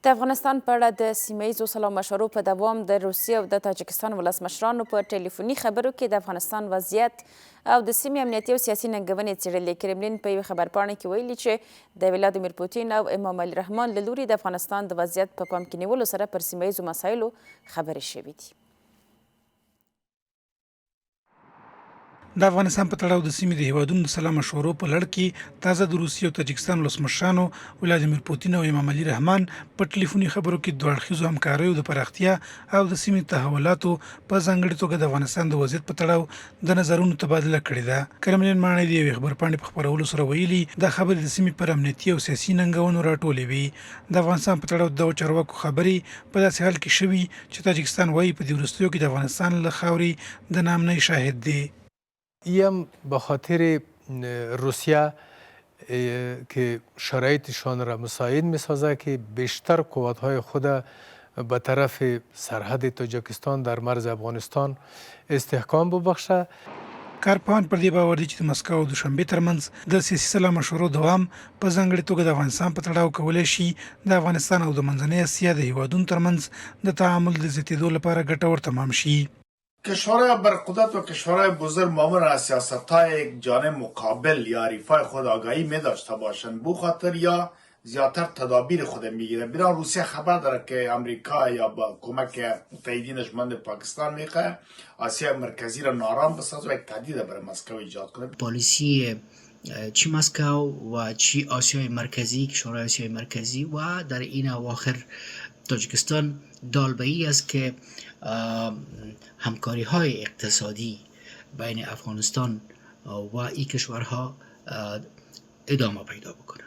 د افغانستان په اړه د سیمه ییزو سلا مشورو په دوام د روسیې او د تاجکستان ولسمشرانو په ټلیفوني خبرو کې د افغانستان وضعیت او د سیمې امنیتي او سیاسي ننګونې څېړلې. کرملین په یوې خبرپاڼه کې ویلي چې د ولادیمیر پوتین او امام علي رحمان له لوري د افغانستان د وضعیت په پام کې نیولو سره پر سیمه ییزو مسایلو خبرې شوې دي. د افغانستان په تړاو د سیمې د هیوادونو د سلا مشورو په لړ کې تازه د روسیې او تاجکستان ولسمشرانو ولادیمیر پوتین او امام علي رحمان په ټلیفوني خبرو کې دوه اړخیزو همکاریو د پراختیا او د سیمې د تحولاتو په ځانګړي توګه د افغانستان د وضعیت په تړاو د نظرونو تبادله کړې ده. کرملین ماڼۍ د یوې خبرپاڼې په خپرولو سره ویلي، دا خبرې د سیمې پر امنیتي او سیاسي ننګونو راټولې وې. د افغانستان په تړاو د دغو چارواکو خبرې په داسې حال کې شوي چې تاجکستان وايي، په دې وروستیو کې د افغانستان له خاورې د ناامنۍ شاهد دی. ای هم به خاطر روسیه که شرایطشان را مساعد میسازه که بیشتر قوتهای خود به طرف سرحد تاجکستان در مرز افغانستان استحکام ببخشه. کارپوهان پر دې باور دي چې د مسکو او دوشنبې ترمنځ د سیاسي سلا مشورو دوام په ځانګړې توګه د افغانستان په تړاو کولای شي د افغانستان او د منځنۍ اسیا د هېوادونو ترمنځ د تعامل د زیاتېدو لپاره ګټور تمام شي. کشورهای ابرقدرت و کشورهای بزرگ معمولا از سیاست های جانب مقابل یا حریفای خود آگاهی می داشته باشند، بو خاطر یا زیادتر تدابیر خود میگیره. بنا روسیه خبر داره که امریکا یا با کمک متحدینش مانند پاکستان میخواه آسیا مرکزی را نارام بسازه و یک تهدید برای مسکو ایجاد کنه. پالیسی چی مسکو و چی آسیای مرکزی، کشورهای آسیای مرکزی و در این اواخر تاجیکستان دال به ای است که همکاری های اقتصادی بین افغانستان و ای کشورها ادامه پیدا بکنه.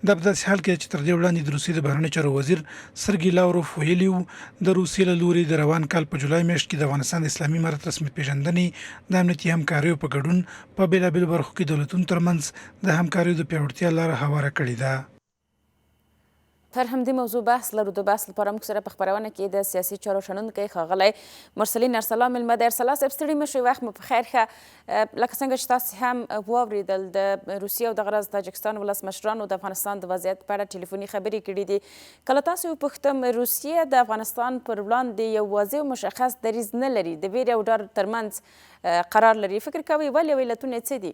دا په داسې حال کې ده چې تر دې وړاندې د روسیې د بهرنیو چارو وزیر سرګي لاوروف ویلي وو، د روسیې له لوري د روان کال په جولای میاشت کې د افغانستان د اسلامي امارت رسمیت پېژندنې، د امنیتي همکاریو په ګډون په بېلابېلو برخو کې دولتونو ترمنځ د همکاریو د پیاوړتیا لاره هواره کړې ده. پر همدې موضوع بحث لرو. د بحث لپاره موږ سره په خپرونه کې د سیاسي چارو شنونکی ښاغلی مرسلین ارسلا مېلمه دی. ارسلا صاحب، ستړي مه شئ، وخت مو په خیر ښه. لکه څنګه چې تاسو هم واورېدل، د روسیې او دغه راز تاجکستان ولسمشرانو د افغانستان د وضعیت په اړه ټلیفوني خبرې کړې دي. که له تاسو وپوښتم، روسیه د افغانستان پر وړاندې یو واضح او مشخص دریځ نه لري، د ویرې او ډار ترمنځ قرار لري، فکر کوئ ولې او علتونه یې څه دي؟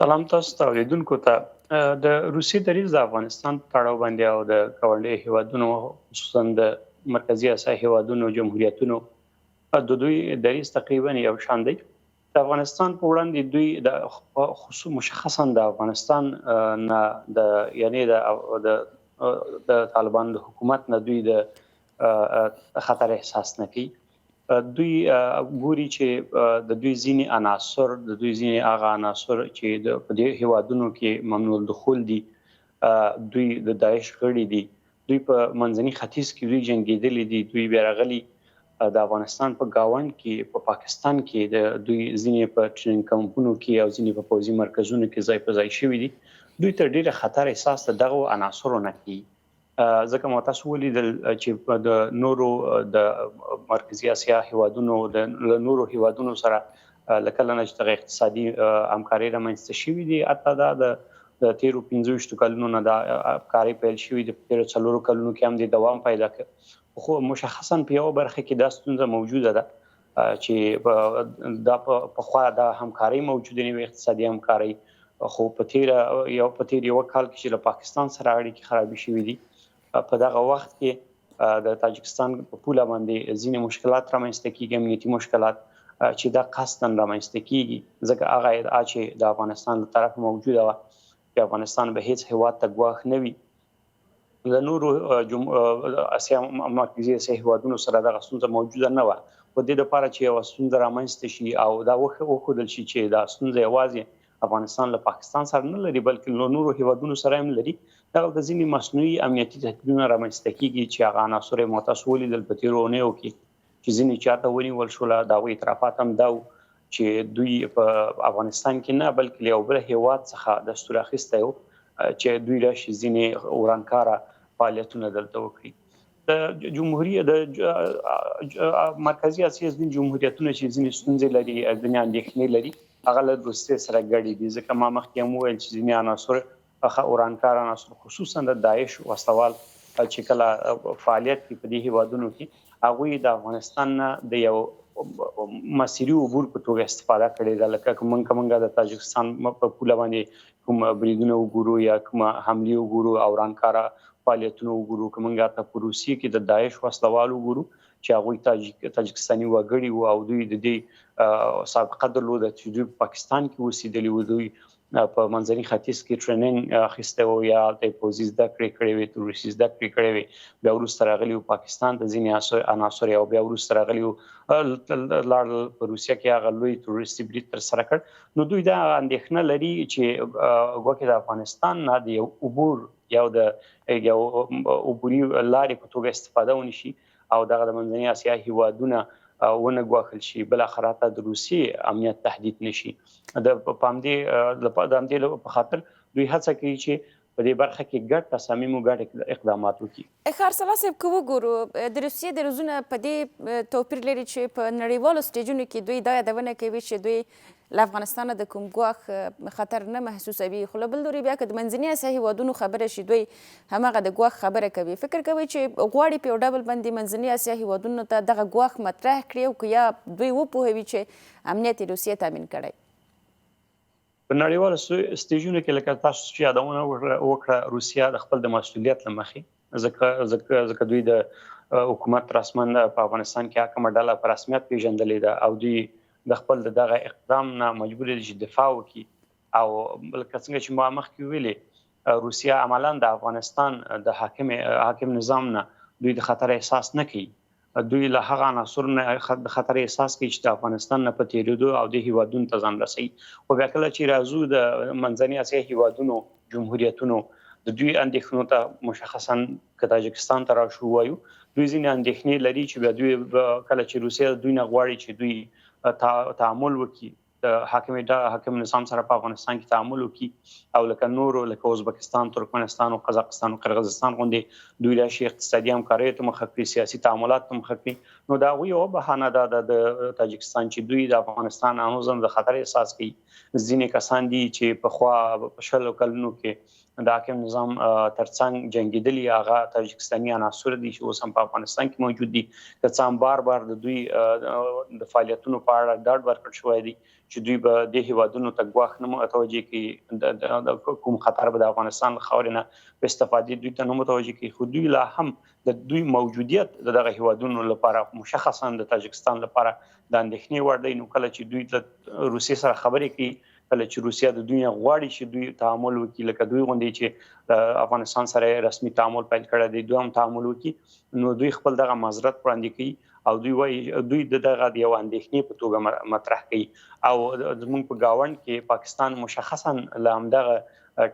سلام تاسو ته اوریدونکو ته. د روسیې دریځ د افغانستان په تړاو باندې او د ګاونډیو هیوادونو، خصوصا د مرکزي اسیا هیوادونو جمهوریتونو، د دوی دریځ تقریبا یو شان دی. د افغانستان په وړاندې دوی د خصوص مشخصا د افغانستان نه د یعنی د د طالبانو د حکومت نه دوی د خطر احساس نه کوي. دوی ګوري چې د دوی ځینې عناصر، د دوی ځینې هغه عناصر چې د په دې هیوادونو کې ممنوع الدخول دي، دوی د داعش غړي دي، دوی په منځني ختیځ کې دوی جنګېدلي دي، دوی بیا راغلي د افغانستان په ګاونډ کې په پاکستان کې د دوی ځینې په ټریننګ کمپونو کې او ځینې په پوځي مرکزونو کې ځای په ځای شوي دي. دوی تر ډېره خطر احساس د دغو عناصرو نه کوي، ځکه ما تاسو ولیدل چې د نورو د مرکزی اسیا هیوادونو د نورو هیوادونو سره له کله نه چې دغه اقتصادي همکارۍ رامنځته شوې دي، حتی دا د د تیرو 25 کلونو نه دا همکارۍ پیل شوې دي، په تیرو 4 کلونو کې هم د دوام پیدا کړ، خو مشخصا په یوه برخه کې دا ستونزه موجوده ده چې دا پخوا دا همکارۍ موجودې نه وې، اقتصادي همکارۍ، خو په تیر یو په تیر یو کال کې چې له پاکستان سره اړیکې خرابې شوې دي، په دغه وخت کې د تاجکستان په پوله باندې ځینې مشکلات رامنځته کیږي، امنیتي مشکلات چې دا قصداً رامنځته کیږي، ځکه هغه ادعا چې د افغانستان له طرفه موجوده وه چې افغانستان به هیڅ هیواد ته ګواښ نه وي، د نورو اسیا مرکزي اسیا هیوادونو سره دغه ستونزه موجوده نه وه. خو دې لپاره چې یوه ستونزه رامنځته شي او دا وښودل شي چې دا ستونزه یوازې افغانستان له پاکستان سره نه لري بلکې له نورو هیوادونو سره هم لري، دغلته ځینې مصنوعي امنیتي تهدیدونه رامنځته کیږي چې هغه عناصر یې تاسو ولیدل په تېرو اونیو کې چې ځینې چاته ونیول شول، د هغوی اعترافات هم دا وو چې دوی په افغانستان کې نه بلکې له یو بل هیواد څخه دستور اخیستی و چې دوی راشي ځینې ورانکاره فعالیتونه دلته وکړي. د جمهوري د مرکزي اسیا ځینې جمهوریتونه چې ځینې ستونزې لري، ځینې اندېښنې لري، هغه له روسیې سره ګډې دي، ځکه ما مخکې هم وویل چې ځینې عناصر ورانکار عناصر، خصوصا د داعش وسلوال چې کله فعالیت کوي په دې هیوادونو کې، هغوی د افغانستان نه د یو مسیري عبور په توګه استفاده کړې ده. لکه که موږ د تاجکستان په پوله باندې کوم بریدونه وګورو یا کوم حملې وګورو او ورانکاره فعالیتونه وګورو، که موږ حتی په روسیې کې د داعش وسلوال وګورو چې هغوی تاجکستاني وګړي وو او دوی د دې سابقه درلوده چې دوی په پاکستان کې اوسېدلي وو، دوی په منځني ختیځ کې ټریننګ اخیستی و یا هلته یې پوځي زده کړې کړې وې، تروریستي زده کړې کړې وې، بیا وروسته راغلي وو پاکستان ته ځینې عناصر او بیا وروسته راغلي وو لاړل په روسیه کې هغه لوی تروریستي برید ترسره کړ. نو دوی دا اندېښنه لري چې ګواکې د افغانستان نه د یو عبور یا د یو عبوري لارې په توګه استفاده ونشي او دغه د منځنۍ اسیا هیوادونه ونه ګواښل شي، بالاخره حتی د روسیې امنیت تهدید نشي. د په همدې د همدې په خاطر دوی هڅه کوي چې په دې برخه کې ګډ تصامیم او ګډ اقدامات وکړي. ښه ارسلا صاحب، که وګورو د روسیې دریځونه په دې توپیر لري چې په نړیوالو سټیجونو کې دوی دا یادونه کوي چې دوی له افغانستانه د کوم ګواښ خطر نه محسوسوي، خو له بل لوري بیا که د منځني اسیا هیوادونو خبره شي دوی هماغه د ګواښ خبره کوي. فکر کوئ چې غواړي په یو ډول باندې منځني اسیا هیوادونو ته دغه ګواښ مطرح کړي او که یا دوی وپوهوي چې امنیت یې روسیې تامین کړی؟ په نړیوالو ستیجونو کې لکه تاسو چې یادونه وکړه، روسیه د خپل د مسولیت له مخې، ځکه دوی د حکومت رسما په افغانستان کې حاکمه ډله په رسمیت پیژندلې ده او دوی د خپل د دغه اقدام نه مجبور دي چې دفاع وکړي. او لکه څنګه چې ما مخکې ویلي، روسیه عملا د افغانستان د حاکم نظام نه دوی د خطر احساس نه کوي. دوی له هغه عناصر نه د خطر احساس کوي چې د افغانستان نه په تېرېدو او دې هیوادونو ته ځان رسوي. خو بیا کله چې راځو د منځنۍ اسیا هیوادونو جمهوریتونو د دوی اندېښنو ته، مشخصا که تاجکستان ته راشو وایو، دوی ځینې اندېښنې لري چې بیا دوی کله چې روسیه دوی نه غواړي چې دوی تعامل وکړي، د حاکم نظام سره په افغانستان کې تعامل وکړي او لکه نورو لکه ازبکستان، ترکمنستان او قزاقستان او قرغیزستان غوندې دوی راشي اقتصادي همکاریو ته مخه کړي، سیاسي تعاملات ته مخه کړي. نو د هغوی یوه بهانه دا ده د تاجکستان چې دوی د افغانستان هنوز هم د خطر احساس کوي. ځینې کسان دي چې پخوا په 20 کلونو کې د حاکم نظام ترڅنګ جنګېدلي، هغه تاجکستاني عناصر دي چې اوس هم په افغانستان کې موجود دي. که څه هم بار بار د دوی د فعالیتونو په اړه ډاډ ورکړ شوی دی چې دوی به دې هیوادونو ته ګواښ نه متوجه کوي، کوم خطر به د افغانستان له خاورې نه په استفادې دوی ته نه متوجه کوي، خو دوی لا هم د دوی موجودیت د دغه هیوادونو لپاره مشخصا د تاجکستان لپاره د اندېښنې وړ دی. نو کله چې دوی له روسیې سره خبرې کوي، کله چې روسیه د دوی نه غواړي چې دوی تعامل وکړي، لکه دوی غوندې چې افغانستان سره رسمي تعامل پیل کړی دی، دوی هم تعامل وکړي، نو دوی خپل دغه معذرت وړاندې کوي او دوی وایي دوی د دغه د یو اندېښنې په توګه مطرح کوي. او زموږ په ګاونډ کې پاکستان مشخصا له همدغه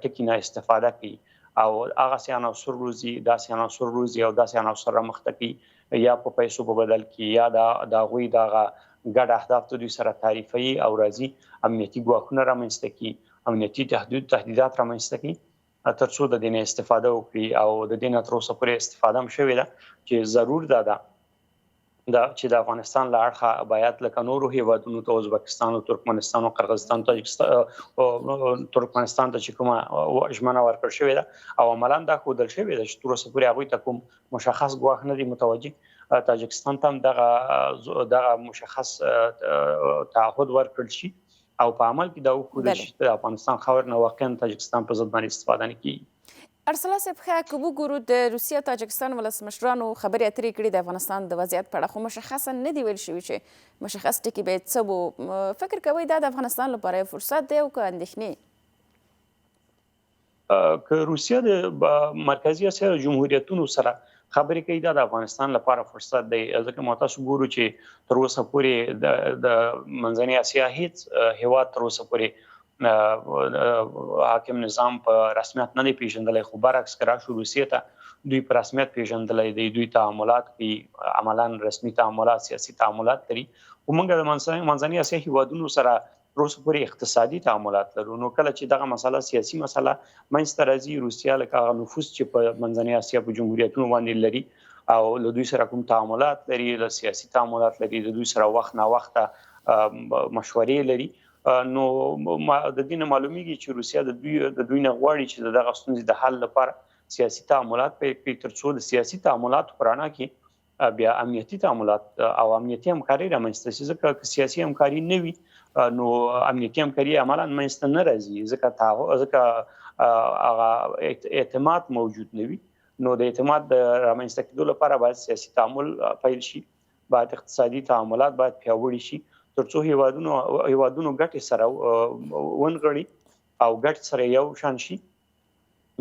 ټکي نه استفاده کوي او هغسې عناصر روزي، داسې عناصر روزي او داسې عناصر رامخته کوي، یا په پیسو په بدل کې یا د هغوی دغه ګډ اهداف ته دوی سره تعریفوي او راځي امنیتي ګواښونه رامنځته کړي، امنیتي تهدیدات رامنځته کړي ترڅو د دې نه استفاده وکړي. او د دې نه تر اوسه پورې استفاده هم شوې ده چې ضرور دا ده چې د افغانستان له اړخه باید لکه نورو هیوادونو ته، ازبکستان او ترکمنستان او قرغیزستان، تاجکستان، ترکمنستان ته چې کومه ژمنه ورکړ شوې ده او عملا دا ښودل شوې ده چې تر اوسه پورې هغوی ته کوم مشخص ګواښ نه دی متوجه، تاجکستان ته هم دغه مشخص تعهد ورکړل شي او په عمل کې دا وښودل شي چې د افغانستان خاورې نه واقعا تاجکستان په ضد باندې استفاده نه کیږي. ارسلا صاحب، ښه که وګورو د روسیې او تاجکستان ولسمشرانو خبرې اترې کړي د افغانستان د وضعیت په اړه، خو مشخصا نه دي ویل شوي چې مشخص ټکي به یې څه وو. فکر کوئ دا د افغانستان لپاره یو فرصت دی او که اندېښنې؟ که روسیه د مرکزي اسیا جمهوریتونو سره خبرې کوي، دا د افغانستان لپاره فرصت دی، ځکه ما تاسو ګورو چې تر اوسه پورې د منځنۍ اسیا هیڅ هیواد تر اوسه پورې حاکم نظام په رسمیت نه دی پیژندلی، خو برعکس که راشو روسیې ته دوی په رسمیت پیژندلی دی، دوی تعاملات کوي، عملا رسمي تعاملات، سیاسي تعاملات لري. خو موږ د منځنۍ اسیا هیوادونو سره تر اوسه پورې اقتصادي تعاملات لرو. نو کله چې دغه مسله سیاسي مسله منځته راځي، روسیه لکه هغه نفوذ چې په منځنۍ اسیا په جمهوریتونو باندې لري او له دوی سره کوم تعاملات لري، له سیاسي تعاملات لري، د دوی سره وخت ناوخته مشورې لري، نو د دې نه معلومیږي چې روسیه د دوی د دوی نه غواړي چې دغه ستونزې د حل لپاره سیاسي تعاملات پیل کړي، ترڅو د سیاسي تعاملاتو په رڼا کې بیا امنیتي تعاملات او امنیتي همکاري رامنځته شي، ځکه که سیاسي همکاري نه وي نو امنیتي همکاري عملا منځته نه راځي، ځکه ځکه هغه اعتماد موجود نه وي. نو د اعتماد د رامنځته کېدو لپاره باید سیاسي تعامل پیل شي، باید اقتصادي تعاملات باید پیاوړي شي، ترڅو هیوادونو هیوادونو ګټې سره ونغړي او ګټې سره یو شان شي.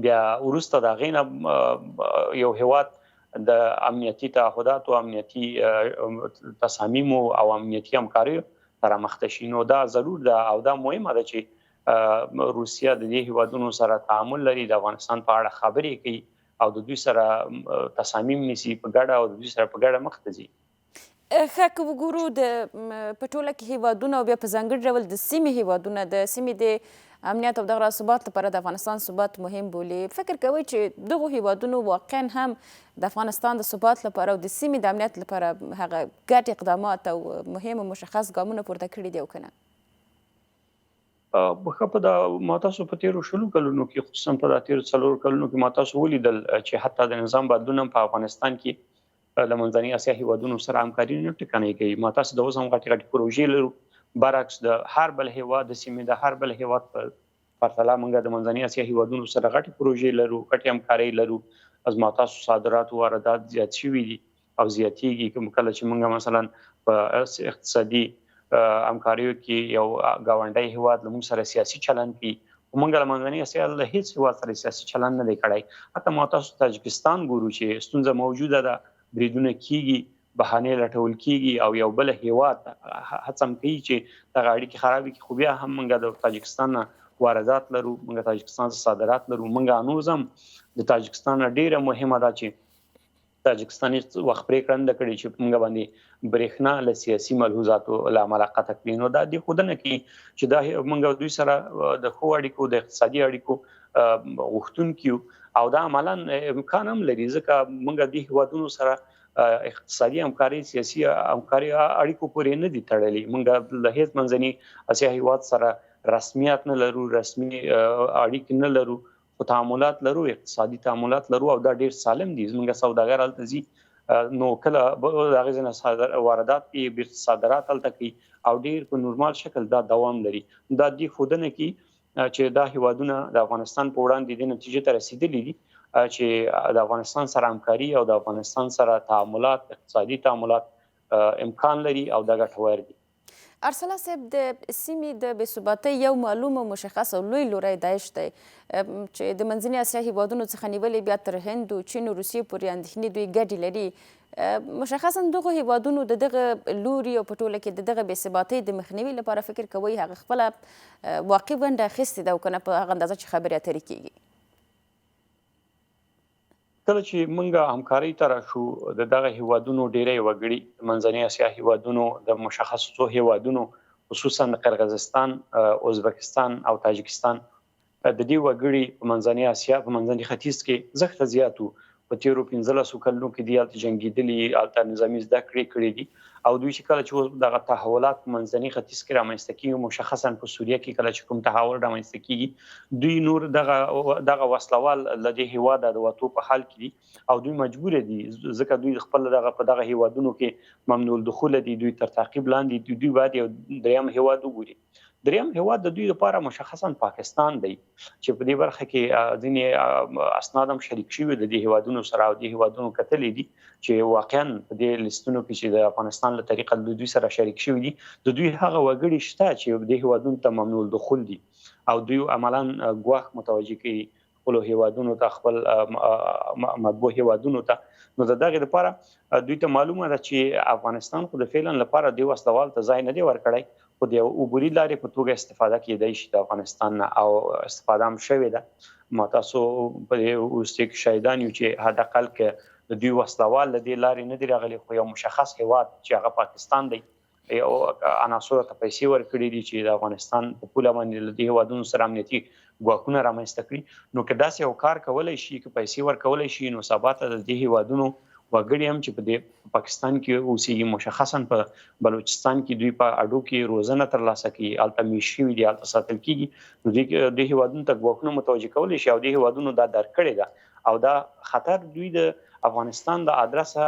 بیا وروسته د هغې نه یو هیواد د امنیتي تعهداتو، امنیتي تصامیمو او امنیتي همکاریو سره مخته شي. نو دا ضرور ده او دا مهمه ده چې روسیه د دې هیوادونو سره تعامل لري، د افغانستان په اړه خبرې کوي او د دوی سره تصامیم نیسي په ګډه او د دوی سره په ګډه مخته ځي. ښه، که وګورو د په ټوله کې هیوادونه او بیا په ځانګړي ډول د سیمې هیوادونه د سیمې د امنیت او دغه راز ثبات لپاره د افغانستان ثبات مهم بولي، فکر کوئ چې دغو هیوادونو واقعا هم د افغانستان د ثبات لپاره او د سیمې د امنیت لپاره هغه ګډ اقدامات او مهم او مشخص ګامونه پورته کړي دي او که نه؟ ښه، په دا ما تاسو په تیرو شلو کلونو کې، خصوصا په دا تیرو 4 کلونو کې ما تاسو ولیدل چې حتی د نظام بدلون هم په افغانستان کې له منځنۍ اسیا هیوادونو سره همکاري نه ټکنۍ کوي. ما تاسو د اوس هم غټې غټې پروژې لرو، برعکس د هر بل هیواد د سیمې د هر بل هیواد په پرتله موږ د منځنۍ اسیا هیوادونو سره غټې پروژې لرو، غټې همکارۍ لرو. از ما تاسو صادرات او واردات زیات شوي دي او زیاتیږي. کوم کله چې موږ مثلا په اقتصادي همکاریو کې یو ګاونډی هیواد له موږ سره سیاسي چلند کوي، خو موږ له منځنۍ اسیا له هیڅ هیواد سره سیاسي چلند نه دی کړی. حتی ما تاسو تاجکستان ګورو چې ستونزه موجوده ده، بریدونه کیږي، بهانې لټول کیږي او یو بل هیواد هڅه هم کوي چې دغه اړیکې خرابې کړي، خو بیا هم موږ د تاجکستان نه واردات لرو، موږ تاجکستان ته صادرات لرو. موږ هنوز هم د تاجکستان نه ډیره مهمه ده چې تاجکستان هیڅ وخت پرېکړه نه ده کړې چې موږ باندې برېښنا له سیاسي ملحوظاتو له امله قطع کړي. نو دا دې ښودنه کوي چې دا موږ دوی سره د ښو اړیکو، د اقتصادي اړیکو غوښتونکي یو او دا عملا امکان هم لري، ځکه موږ دې هیوادونو سره اقتصادي همکاري، سیاسي همکاري اړیکو پورې نه دي تړلې. موږ له هیڅ منځني اسیا هیواد سره رسمیات نه لرو، رسمي اړیکې نه لرو، خو تعاملات لرو، اقتصادي تعاملات لرو او دا ډیر سالم دي. زمونږ سوداګر هلته ځي، نو کله د هغې ځای نه واردات کوي، بیرته صادرات هلته کوي او ډیر په نورمال شکل دا دوام لري. دا دې ښودنه کوي چې دا هیوادونه د افغانستان په وړاندې دې نتیجې ته رسیدلي دي چې د افغانستان سره همکاري او د افغانستان سره تعاملات، اقتصادي تعاملات امکان لري او دا ګټور دي. ارسلا صاحب، د سیمې د بې ثباتۍ یو معلوم او مشخص او لوی لوری داعش دی چې د منځنۍ اسیا هیوادونو څخه نیولې بیا تر هند او چین او روسیې پورې اندېښنې دوی ګډې لري. مشخصا دغو هیوادونو د دغه لوري او په ټوله کې د دغه بې ثباتۍ د مخنیوي لپاره فکر کوئ هغه خپله واقعي ونډه اخیستې ده او که نه په هغه اندازه چې خبرې اترې کیږي؟ کله چې موږ همکارۍ ته راشو، د دغه هیوادونو ډیری وګړي، د منځنۍ اسیا هیوادونو، د مشخصو څو هیوادونو خصوصا د قرغیزستان، ازبکستان او تاجکستان د دې وګړي په منځنۍ اسیا، په منځني ختیځ کې زښته زیات وو. په تیرو 15 کلونو کې دوی هلته جنګېدلي، هلته نظامي زده کړې کړې دي او دوی چې کله چې اوس دغه تحولات په منځني ختیځ کې رامنځته کیږي، مشخصا په سوریه کې کله چې کوم تحول رامنځته کیږي، دوی نور دغه وسلوال له دې هیواده د وتو په حال کې دي او دوی مجبور دي، ځکه دوی خپل دغه په دغه هیوادونو کې ممنوع الدخول دي، دوی تر تعقیب لاندې دي، دوی باید یو دریم هیواد وګوري. دریم هیواد د دوی لپاره مشخصا پاکستان دی چې په دې برخه کې ځینې اسناد هم شریک شوي د دې هیوادونو سره او دې هیوادونو کتلې دي چې واقعا په دې لیستونو کې چې د افغانستان له طریقه د دوی سره شریک شوي دي، د دوی هغه وګړي شته چې دې هیوادونو ته ممنوع الدخول دي او دوی عملا ګواښ متوجه کوي خپلو هیوادونو ته، خپل مطبوع هیوادونو ته. نو د دغې لپاره دوی ته معلومه ده چې افغانستان خو د فعلا لپاره دې وسلوال ته ځای نه دی ورکړی، خو د یو عبوري لارې په توګه استفاده کېدای شي د افغانستان نه او استفاده هم شوې ده. ما تاسو په دې وروستیو کې شاهدان یو چې حداقل که د دوی وسلوال له دې لارې نه دي راغلي، خو یو مشخص هیواد چې هغه پاکستان دی یو عناصرو ته پیسې ورکړي دي چې د افغانستان په پوله باندې له دې هیوادونو سره امنیتي ګواښونه رامنځته کړي. نو که داسې یو کار کولی شي، که پیسې ورکولی شي، نو سبا ته د دې هیوادونو وګړي هم چې په دې پاکستان کې اوسېږي، مشخصا په بلوچستان کې دوی په اډو کې روزنه ترلاسه کوي، هلته میشت شوي دي، هلته ساتل کېږي، نو دې هېوادونو ته ګواښونه متوجه کولی شي او دې هېوادونو دا درک کړې ده او دا خطر دوی د افغانستان د ادرسه،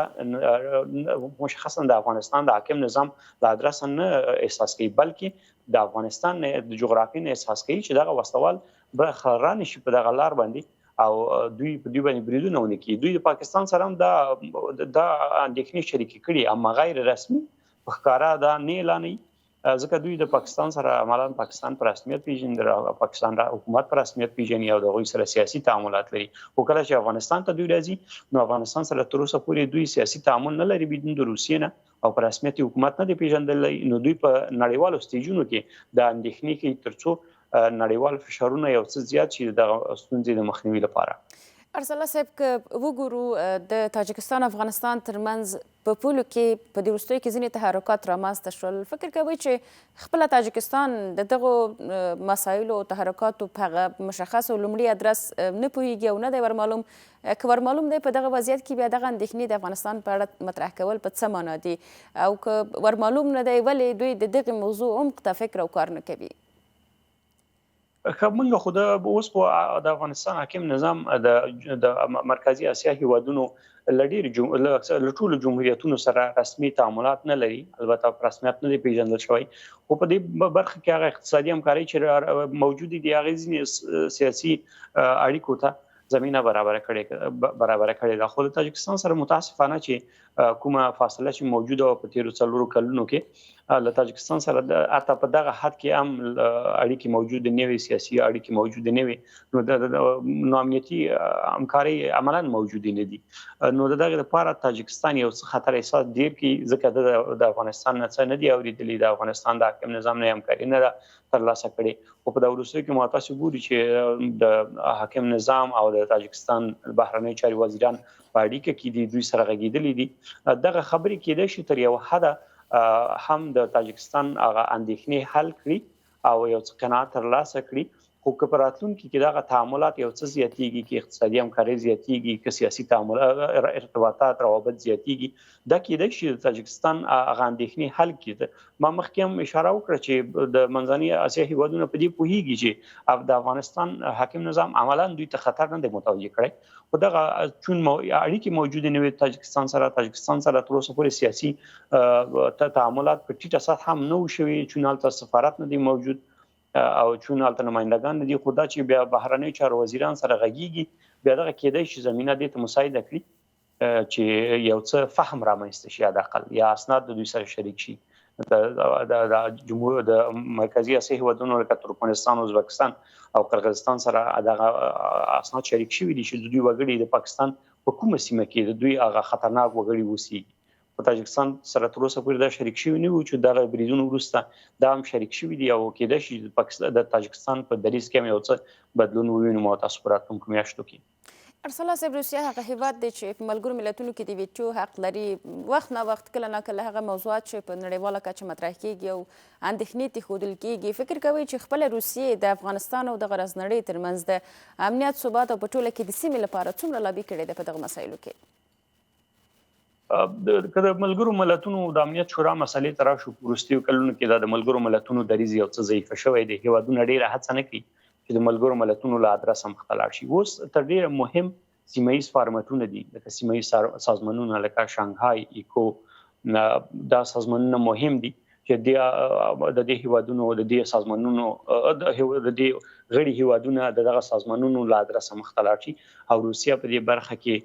مشخصا د افغانستان د حاکم نظام له ادرسه نه احساس کوي، بلکې د افغانستان د جغرافیې نه احساس کوي چې دغه وسلوال به رانه شي په دغه لار باندې او دوی په دوی باندې بریدونه ونه کړي. دوی د پاکستان سره هم دا اندېښنې شریکې کړي، اما غیر رسمي په ښکاره دا نه اعلانوي، ځکه دوی د پاکستان سره عملاً پاکستان په رسمیت پیژني، د پاکستان حکومت په رسمیت پیژني او د هغوی سره سیاسي تعاملات لري. خو کله چې افغانستان ته دوی راځي نو افغانستان سره تر اوسه پورې دوی سیاسي تعامل نه لري بدون د روسیې نه او په رسمیت حکومت نه دی پیژندلی، نو دوی په نړیوالو سټیجونو کې د اندېښنې کوي ترڅو نړیوال فشارونه یو څه زیات شي د دغه ستونزې د مخنیوي لپاره. ارسلا صاحب، که وګورو د تاجکستان افغانستان ترمنځ په پولو کې په دې وروستیو کې ځینې تحرکات رامنځته شول، فکر کوئ چې خپله تاجکستان د دغو مسایلو او تحرکاتو په هغه مشخص او لومړي ادرس نه پوهیږي او نه دی ورمعلوم؟ که ورمعلوم دی په دغه وضعیت کې بیا دغه اندېښنې د افغانستان په اړه مطرح کول په څه معنا دي؟ او که ورمعلوم نه دی ولې دوی د دغې موضوع عمق ته فکر او کار نه کوي؟ ښه، موږ خو د اوس خو د افغانستان حاکم نظام د مرکزي اسیا هیوادونو له ډیر له ټولو جمهوریتونو سره رسمي تعاملات نه لري، البته په رسمیت نه دی پیژندل شوی، خو په دې برخه کې هغه اقتصادي همکارۍ چې موجودې دي هغې ځینې سیاسي اړیکو ته زمینه برابره کړې ده. خو له تاجکستان سره متاسفانه چې کومه فاصله چې موجوده وه په تیرو 4 کلونو کې له تاجکستان سره حتی په دغه حد کې هم اړیکې موجودې نه وې، سیاسي اړیکې موجودې نه وې، نو نو امنیتي همکارۍ عملا موجودې نه دي. نو د دغې لپاره تاجکستان یو څه خطر احساس ډیر کوي، ځکه د افغانستان نه څه نه دي اورېدلي، د افغانستان د حاکم نظام نه همکاري نه ده ترلاسه کړې. خو په دا وروستیو کې ما تاسو ګوري چې د حاکم نظام او د تاجکستان بهرنیو چارې وزیران په اړیکه کې دي، دوی سره غږېدلي دي. دغه خبرې کېدای شي تر یو حده هم د تاجکستان هغه اندېښنې حل کړي او یو څه قناعت ترلاسه کړي. خو که په راتلونکي کې دغه تعاملات یو څه زیاتیږي، که اقتصادي همکارۍ زیاتیږي، که سیاسي تعامل ارتباطات روابط زیاتیږي، دا کېدای شي د تاجکستان هغه اندېښنې حل کړي. ما مخکې هم اشاره وکړه چې د منځنۍ اسیا هیوادونه په دې پوهیږي چې د افغانستان حاکم نظام عملا دوی ته خطر نه دی متوجه کړی، خو دغه چون اړیکې موجودې نه وې تاجکستان سره، تاجکستان سره تر اوسه پورې سیاسي تعاملات په ټیټه سطح هم نه وو شوي، چون هلته سفارت نه دی موجود او چون هلته نمایندګان نه دي. خو دا چې بیا بهرنیو چارو وزیران سره غږیږي، بیا دغه کېدای شي زمینه دې ته مساعده کړي چې یو څه فهم رامنځته شي، حداقل یا اسناد د دوی سره شریک شي. د جمهور د مرکزي اسیا هیوادونو لکه ترکمنستان، ازبکستان او قرغیزستان سره دغه اسناد شریک شوي دي چې د دوی وګړي د پاکستان په کومه سیمه کې د دوی هغه خطرناک وګړي اوسیږي. خو تاجکستان سره تر اوسه پورې دا شریک شوي نه وو چې دغه بریدونو وروسته دا هم شریک شوي دي او کېدای شي د تاجکستان په دریځ کې هم یو څه بدلون ووینو او تاسو په راتلونکو میاشتو کې. ارسلا صاحب، روسیه هغه هیواد دی چې په ملګرو ملتونو کې د ویټو حق لري، وخت نا وخت کله نا کله هغه موضوعات چې په نړیواله کچه مطرح کیږي او اندېښنې ترې ښودل کیږي، فکر کوئ چې خپله روسیې د افغانستان او دغه راز نړۍ ترمنځ د امنیت، ثبات او په ټوله کې د سیمې لپاره څومره لابي کړې ده په دغه مسایلو کې؟ که د ملګرو ملتونو د امنیت شورا مسئلې ته راشو، په وروستیو کلونو کې دا د ملګرو ملتونو دریځ یو څه ضعیفه شوی دی. هیوادونه ډیره هڅه نه کوي چې د ملګرو ملتونو له ادرسه مخته لاړ شي. اوس تر ډیره مهم سیمه ییز فارمټونه دي، لکه سیمه ییز سازمانونه لکه شانګهای، ایکو، دا سازمانونه مهم دي چې د دې هیوادونو د دې سازمانونو د دې غړي هیوادونه د دغه سازمانونو له ادرسه مخته لاړ شي او روسیه په دې برخه کې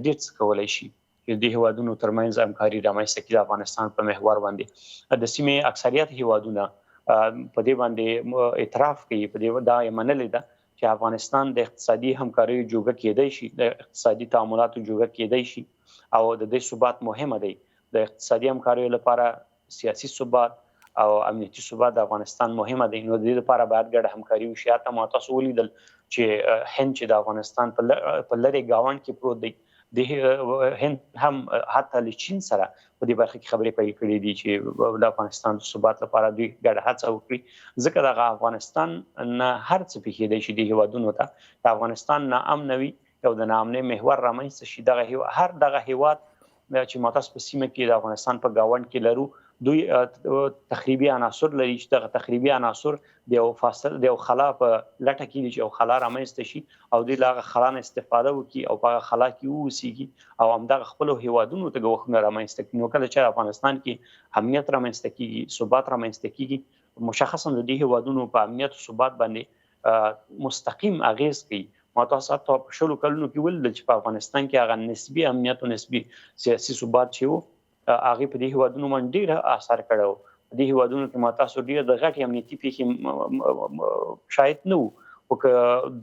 ډیر څه کولای شي چې د هیوادونو ترمنځ همکاري رامنځته کړي. د افغانستان په محور باندې د سیمې اکثریت هیوادونه په دې باندې اعتراف کوي، په دې دا یې منلې ده چې افغانستان د اقتصادي همکاریو جوګه کېدای شي، د اقتصادي تعاملاتو جوګه کېدای شي او د دې ثبات مهمه دی. د اقتصادي همکاریو لپاره سیاسي ثبات او امنیتي ثبات د افغانستان مهمه دی، نو د دې لپاره باید ګډه همکاري وشي. حتی ما تاسو ولیدل چې هند چې د افغانستان په لرې ګاونډ کې پروت دی، د هند هم حتی له چین سره په دې برخه کې خبرې پیل کړې دي چې د افغانستان د ثبات لپاره دوی ګډه هڅه وکړي، ځکه دغه افغانستان نه هر څه پېښېدای شي دې هیوادونو ته. د افغانستان ناامنه وي او د ناامنۍ محور رامنځته شي، دغه هر دغه هیواد چې ما تاسو په سیمه کې د افغانستان په ګاونډ کې لرو، دوی تخریبي عناصر لري چې دغه تخریبي عناصر د یو فاصل د یو خلا په لټه کې دي چې یو خلا رامنځته شي او دوی له هغه خلا نه استفاده وکړي او په هغه خلا کې واوسیږي او همدغه خپلو هیوادونو ته ګواښونه رامنځته کړي. نو کله چې افغانستان کې امنیت رامنځته کیږي، ثبات رامنځته کیږي، مشخصا د دې هیوادونو په امنیت او ثبات باندې مستقیم اغیز کوي. ما تاسو حتی په شلو کلونو کې ولیدل چې په افغانستان کې هغه نسبي امنیت او نسبي سیاسي ثبات چې وو، هغې په دې هیوادونو باندې ډیر اثر کړی و. په دې هیوادونو کې ما تاسو ډیر د غټې امنیتي پیښې شاهد نه وو، خو که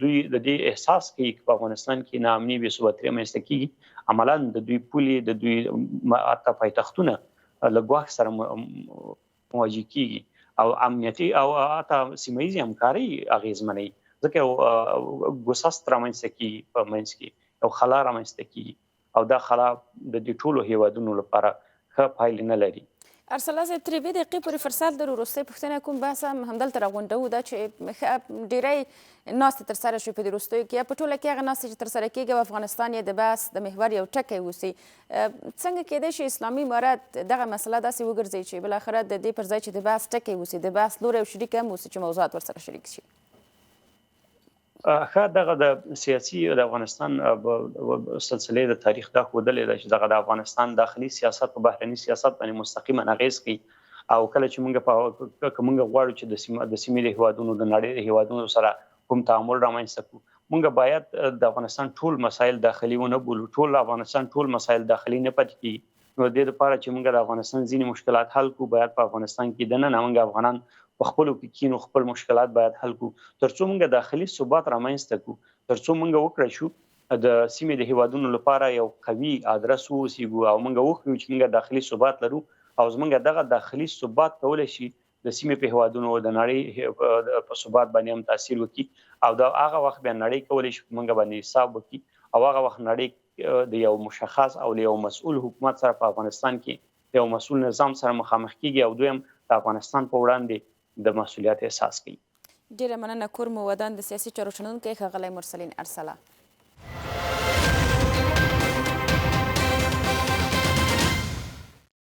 دوی د دې احساس کوي چې په افغانستان کې ناامني، بې ثباتي رامنځته کیږي، عملا د دوی پولې، د دوی حتی پایتختونه له ګواښ سره مواجه کیږي او امنیتي او حتی سیمه ییزې همکارۍ اغیزمنوي، ځکه یو ګسست رامنځته کیږي په منځ کې، یو خلا رامنځته کیږي او دا خلا د دې ټولو هیوادونو لپاره ښه پایلې نه لري. ارسلا صاحب، تر یوې دقیقې پورې فرصت لرو، وروستۍ پوښتنه کوم، بحث هم همدلته راغونډوو. دا چې ښه ډیری ناستې ترسره شوې په دې وروستیو کې، یا په ټوله کې هغه ناستې چې ترسره کېږي او افغانستان یې د بحث د محور یو ټکی اوسي، څنګه کېدای شي اسلامي امارت دغه مسله داسې وګرځوي چې بالاخره د دې پر ځای چې د بحث ټکی اوسي، د بحث لوری او شریک هم اوسي چې موضوعات ورسره شریک شي؟ ښه، دغه د سیاسي د افغانستان سلسلې د تاریخ دا ښودلې ده چې دغه د افغانستان داخلي سیاست په بهرني سیاست باندې مستقیما اغېز کوي. او کله چې موږ په که موږ غواړو چې د سیمه د سیمې د هیوادونو، د نړۍ د هیوادونو سره کوم تعامل رامنځته کړو، موږ باید د افغانستان ټول مسایل داخلي ونه بولو. ټول افغانستان ټول مسایل داخلي نه پاتې کیږي. نو د دې لپاره چې موږ د افغانستان ځینې مشکلات حل کړو، باید په افغانستان کې دننه موږ افغانان په خپلو کې کینو، خپل مشکلات باید حل کړو، ترڅو موږ داخلي ثبات رامنځته کړو، ترڅو موږ وکړای شو د سیمې د هیوادونو لپاره یو قوي ادرس واوسیږو او موږ وښیو چې موږ داخلي ثبات لرو او زموږ دغه داخلي ثبات کولی شي د سیمې په هیوادونو او د نړۍ په ثبات باندې هم تاثیر وکړي. او دا هغه وخت بیا نړۍ کولی شي په موږ باندې حساب وکړي او هغه وخت نړۍ د یو مشخص او له یو مسؤل حکومت سره په افغانستان کې د یو مسؤل نظام سره مخامخ کیږي او دوی هم د افغانستان په وړاندې د مسؤلیت احساس کوي. ډېره مننه، کور مو ودان، د سیاسي چارو شنونکی ښاغلی مرسلین ارسلا.